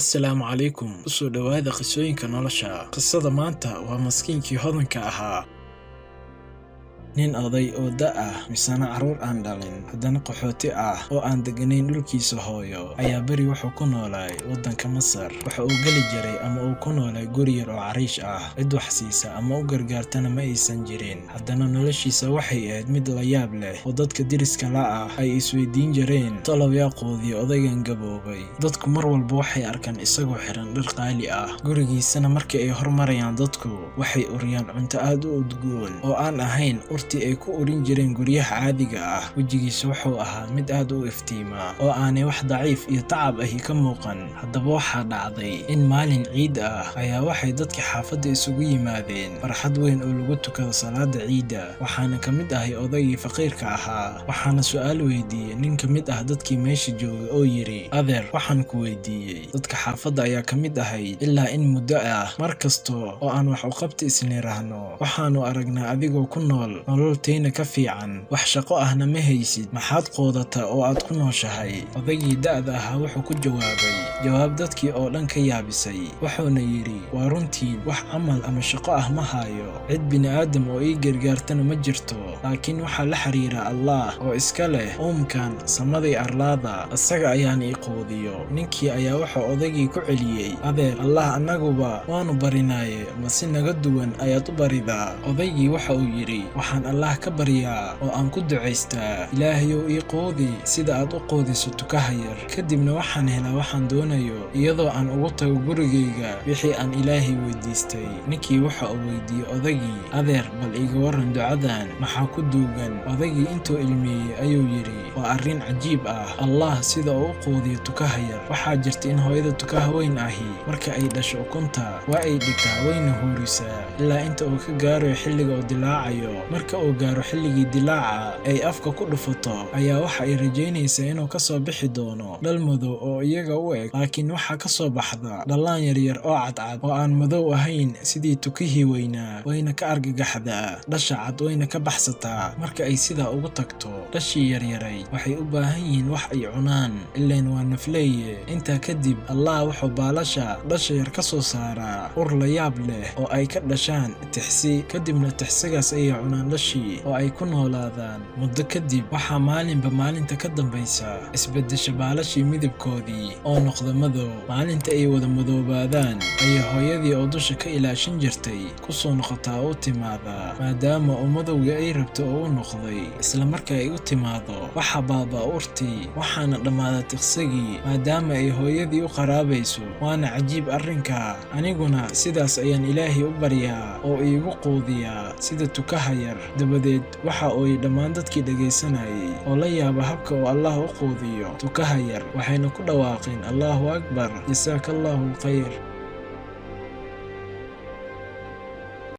Assalaamu calaykum. Usoo dhowaada qisooyinka nolosha. Qisada maanta waa maskiinkii hodanka ahaa. Nin oday oo da' ah, misana carruur aan dhalin, haddana qaxooti ah oo aan degganayn dhulkiisa hooyo, ayaa beri wuxuu ku noolay waddanka Masar. Waxa uu geli jiray ama uu ku noolay guri yar oo cariish ah. Cid wax siisa ama u gargaartana ma aysan jirin. Haddana noloshiisa waxay ahayd mid la yaab leh oo dadka deriska la ah ay isweydiin jireen, talow yaa quudiya odaygan gaboobay. Dadku mar walba waxay arkaan isagoo xiran dhar qaali ah. Gurigiisana marka ay hormarayaan dadku, waxay uriyaan cunto aad u udgoon oo aan ahayn urtii ay ku urin jireen guryaha caadiga ah. Wejigiisa wuxuu ahaa mid aad u iftiima oo aanay wax daciif iyo tacab ahi ka muuqan. Haddaba waxaa dhacday in maalin ciid ah ayaa waxay dadka xaafadda isugu yimaadeen farxad weyn oo lagu tukado salaada ciidda. Waxaana ka mid ahay odaygii faqiirka ahaa. Waxaana su'aal weydiiyey nin ka mid ah dadkii meesha joogay oo yidhi, "Adeer, waxaan ku weydiiyey, dadka xaafadda ayaa ka mid ahayd ilaa in muddo ah. Mar kasta oo aan wax u qabti isniraahno, waxaanu aragnaa adigoo ku nool nolol tayna ka fiican, wax shaqo ahna ma haysid. Maxaad quudataa oo aad ku nooshahay?" Odaygii da'da ahaa wuxuu ku jawaabay jawaab dadkii oo dhan ka yaabisay. Wuxuuna yidhi, "Waa runtiin, wax camal ama shaqo ah ma hayo, cid bini'aadam oo ii gargaartana ma jirto, laakiin waxaa la xiriira Allah oo iska leh uumkan samaday arlaada, isaga ayaana ii quudiyo." Ninkii ayaa wuxuu odaygii ku celiyey, "Adeer, Allah annaguba waanu barinaaye, ma si naga duwan ayaad u baridaa?" Odaygii waxa uu yidhi, "Waxaan Allah ka baryaa oo aan ku ducaystaa, Ilaahayow ii quudi sida aad u quudiso tukaha yar. Kadibna waxaan helaa waxaan doonayo, iyadoo aan ugu tago gurigayga wixii aan Ilaahay weydiistay." Ninkii waxa uu weydiiyey odaygii, "Adeer, bal iiga warran ducadan, maxaa ku duugan?" Odaygii intuu ilmeeyey ayuu yidhi, "Waa arrin cajiib ah Allah sida uu u quudiyo tukaha yar. Waxaa jirta in hooyada tukaha weyn ahi marka ay dhasho ukunta, waa ay dhigtaa, wayna huurisaa ilaa inta uu ka gaarayo xilliga uu dilaacayo. Marka uu gaaro xilligii dilaaca ay afka ku dhufato ayaa waxa ay rajaynaysaa inuu ka soo bixi doono dhal madow oo iyaga u eg, laakiin waxaa ka soo baxda dhallaan yaryar oo cadcad oo aan madow ahayn sidii tukihii weynaa. Wayna ka argagaxdaa dhasha cad, wayna ka baxsataa. Marka ay sidaa ugu tagto dhashii yaryarayd, waxay u baahan yihiin wax ay cunaan, ileen waa nafleeye. Intaa kadib Allah wuxuu baalasha dhasha yar ka soo saaraa ur la yaab leh oo ay ka dhashaan tixsi. Kadibna tixsigaas ayay cunaan dhashii oo ay ku noolaadaan. Muddo kadib waxaa maalinba maalinta ka dambaysa isbeddesha baalashii midabkoodii oo noqda madow. Maalinta ay wada madoobaadaan ayay hooyadii oo dusha ka ilaashin jirtay ku soo noqotaa oo u timaadaa, maadaama uu madowgii ay rabto oo u noqday. Isla marka ay u timaado waxaa baabaa urtii, waxaana dhammaada tiqsigii, maadaama ay hooyadii u qaraabayso. Waana cajiib arrinka. Aniguna sidaas ayaan Ilaahay u baryaa oo iigu quudiyaa sida tukaha yar." Dabadeed waxa ooyay dhammaan dadkii dhegaysanayay oo la yaaba habka uu Allah u quudiyo tukaha yar, waxayna ku dhawaaqeen, "Allahu akbar, jasaaka Allahu khayr."